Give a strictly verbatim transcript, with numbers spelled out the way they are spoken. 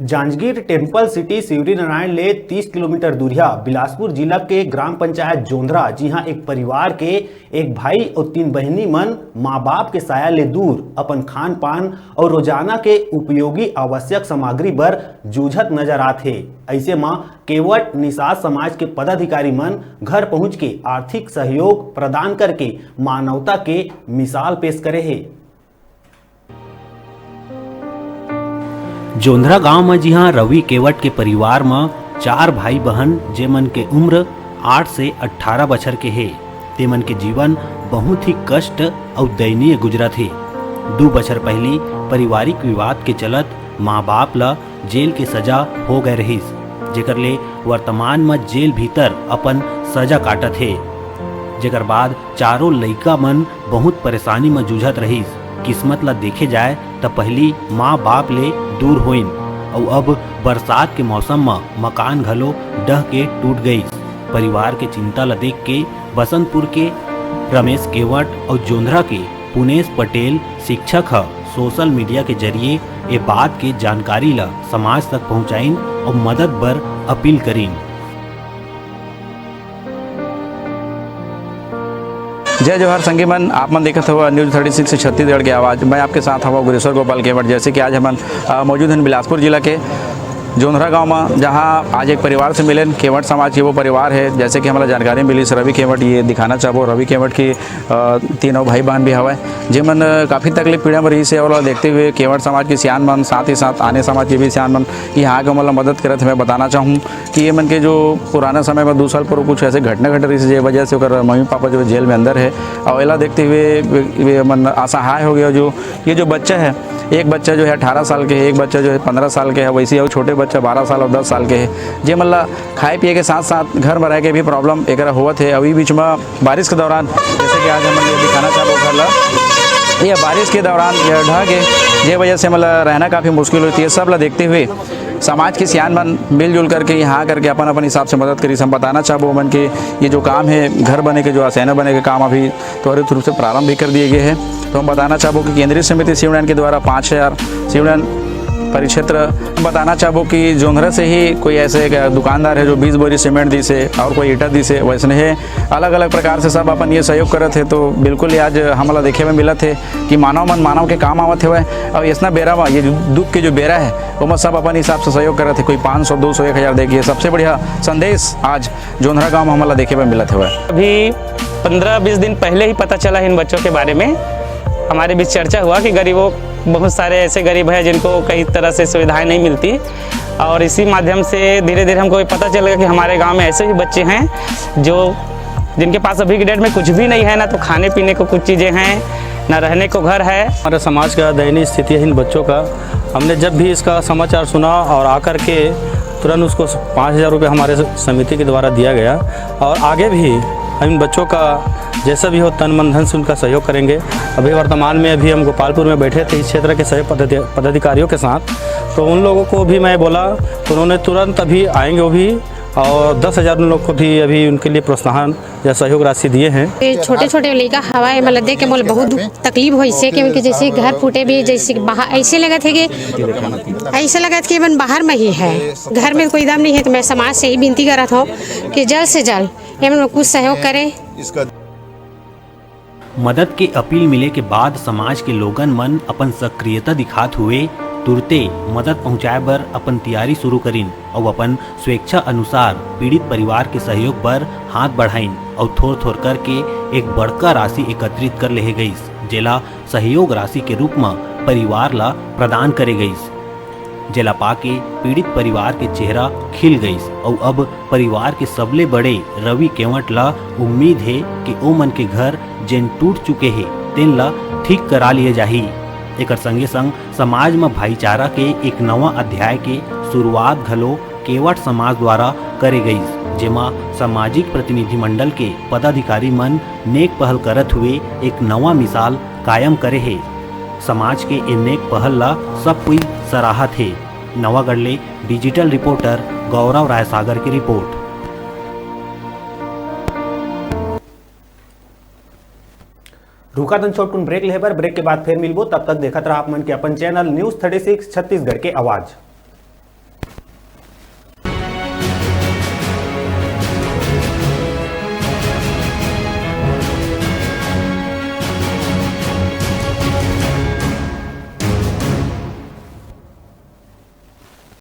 Janjgir temple city Shivrinarayan ले तीस kilometre दूरिहा बिलासपुर जिला के ग्राम पंचायत जोंधरा, जिहां एक परिवार के एक भाई अउ तीन बहिनी मन मां बाप के साया ले दूर अपन खान पान अउ रोजाना के उपयोगी आवश्यक सामग्री बर जूझत नजर आत हे। अइसे म केवट निषाद समाज के पदाधिकारी मन घर पहुंच के आर्थिक सहयोग प्रदान करके मानवता के मिसाल पेश करे हे। जोंधरा गांव म जिहां रवि केवट के परिवार म चार भाई बहन, जेमन के उम्र आठ से अट्ठारह बछर के हे, तेमन के जीवन बहुत ही कष्ट अउ दयनीय गुजरत हे। दू बछर पहिली पारिवारिक विवाद के चलत मां बाप ल जेल के सजा हो गए रहिस, जेकर ले वर्तमान म जेल भीतर अपन सजा काटत हे। जेकर बाद चारों लइका मन बहुत परेशानी म जूझत रहिस। किस्मत ल देखे जाए त पहिली मां बाप ले दूर होइन, अउ अब बरसात के मौसम म मकान घलो डह के टूट गइस। परिवार के चिंता ल देख के बसंतपुर के रमेश केवट अउ जोंधरा के पुनेश पटेल शिक्षक ह सोशल मीडिया के जरिए ए बात के जानकारी ल समाज तक पहुंचाइन अउ मदद बर अपील करिन। जय जोहार संगी मन, आप मन देखत हव न्यूज थर्टी सिक्स छत्तीसगढ़ के आवाज। मैं आपके साथ हवा गुरेश्वर गोपाल केवट। जैसे कि आज हमन, अ, मौजूद हन बिलासपुर जिला के जोंधरा गांव में, जहां आज एक परिवार से मिलेन। केवट समाज के वो परिवार है, जैसे कि हमला जानकारी मिलिस रवि केवट, ये दिखाना चाहबो रवि केवट की, अ, तीनों भाई बहन भी हवय, जेमन, अ, काफी तकलीफ पीड़ा में रहिस हे, और देखते हुए केवट समाज के सियान मन, साथ ही साथ आने समाज के भी सियान मन यहाँ आके ओमन ला मदद करत हे। मैं बताना चाहूँ कि ये मन के जो पुराना समय में दो साल पूर्व कुछ ऐसे घटना घट रहिस हे, जे वजह से ओकर मम्मी पापा जो जेल में अंदर है, और एला देखते हुए वे, वे मन असहाय हो गया। जो ये जो बच्चा है, एक बच्चा जो है अठारह साल के है, एक बच्चा जो है पन्द्रह साल के है, वैसे ही छोटे बच्चा बारह साल और दस साल के है, जे मन ला खाए पिए के साथ साथ घर में रह के भी प्रॉब्लम एकरा होवत है। अभी बीच में बारिश के दौरान, जैसे कि आज हमन ये दिखाना चाहबो घर ला, ये बारिश के दौरान ये ढह के, जे वजह से मतलब रहना काफ़ी मुश्किल होती है। सब ला देखते हुए समाज के सियान मन मिलजुल करके यहाँ करके अपन अपन हिसाब से मदद करिस। हम बताना चाहबो मन के ये जो काम है, घर बने के, जो आसैना बने के काम अभी त्वरित रूप से प्रारंभ भी कर दिए गए हैं। तो हम बताना चाहबो कि केंद्रीय समिति शिवनारायण के द्वारा पाँच हज़ार शिवनारायण परिक्षेत्र, बताना चाहबो कि जोंधरा से ही कोई ऐसे एक दुकानदार है जो बीस बोरी सीमेंट दिस हे और कोई ईटा दिस हे, वैसने है अलग-अलग प्रकार से सब अपन ये सहयोग करत हे। तो बिल्कुल ही आज हमला देखे में मिलत हे कि मानव मन मानव के काम आवत हवय। और इसना बेरा में, ये जो दुख के जो बेरा है, ओमा सब अपन हिसाब से सहयोग करत हे, कोई पाँच सौ, दो सौ, एक हज़ार दे के। सबसे बढ़िया संदेश आज जोंधरा गांव में हमला देखे में मिलत हवय। अभी पन्द्रह बीस दिन पहले ही पता चला इन बच्चों के बारे में। हमारे बीच चर्चा हुआ कि गरीबों, बहुत सारे ऐसे गरीब हैं जिनको कई तरह से सुविधाएं नहीं मिलती, और इसी माध्यम से धीरे धीरे हमको ये पता चल गया कि हमारे गांव में ऐसे भी बच्चे हैं जो, जिनके पास अभी की डेट में कुछ भी नहीं है, ना तो खाने पीने को कुछ चीज़ें हैं, ना रहने को घर है। हमारे समाज का दयनीय स्थिति है इन बच्चों का। हमने जब भी इसका समाचार सुना और आकर के तुरंत उसको पाँच हज़ार रुपये हमारे समिति के द्वारा दिया गया, और आगे भी हम इन बच्चों का जैसा भी हो, तन मन धन से उनका सहयोग करेंगे। अभी वर्तमान में अभी हम गोपालपुर में बैठे थे इस क्षेत्र के सभी पदाधि-, पदाधिकारियों के साथ, तो उन लोगों को भी मैं बोला, तो उन्होंने तुरंत अभी आएंगे वो भी, और दस हज़ार उन लोग को भी अभी उनके लिए प्रोत्साहन या सहयोग राशि दिए हैं। ये छोटे-छोटे लइका हवय, एमन ल देख के मोला बहुत दुख तकलीफ होइस हे, क्योंकि जैसे घर फूटे भी, जैसे बाहर, ऐसे लगत हे कि, ऐसे लगत कि एमन बाहर में ही है, घर में कोई दम नहीं है। तो मैं समाज से ही विनती करत हूँ कि जल्द से जल्द एमन कुछ सहयोग करें। इसका मदद के अपील मिले के बाद समाज के लोगन मन अपन सक्रियता दिखात हुए तुरते मदद पहुंचाए बर अपन तैयारी शुरू करिन अउ अपन स्वेच्छा अनुसार पीड़ित परिवार के सहयोग बर हाथ बढ़ाइन अउ थोर-थोर करके एक बड़का राशि एकत्रित कर लेहे गइस, जेला सहयोग राशि के रूप म परिवार ला प्रदान करे गइस। जेला पाके पीड़ित परिवार के चेहरा खिल गइस अउ अब परिवार के सबले बड़े रवि केवट ला उम्मीद हे कि ओ मन के घर जेन टूट चुके हे, तेन ला ठीक करा लिए जाही। एकर संगे संग समाज म भाईचारा के एक नवा अध्याय के शुरुआत घलो केवट समाज द्वारा करे गइस, जेमा सामाजिक प्रतिनिधि मंडल के पदाधिकारी मन नेक पहल करत हुए एक नवा मिसाल कायम करे हे। समाज के ए नेक पहल ला सब कोई सराहत हे। नवागढ़ ले डिजिटल रिपोर्टर गौरव रायसागर की रिपोर्ट। रुका दन छोटकुन ब्रेक लेहे बर, ब्रेक के बाद फिर मिलबो। तब तक देखत रहा आप मन के अपन channel news thirty six Chhattisgarh के आवाज।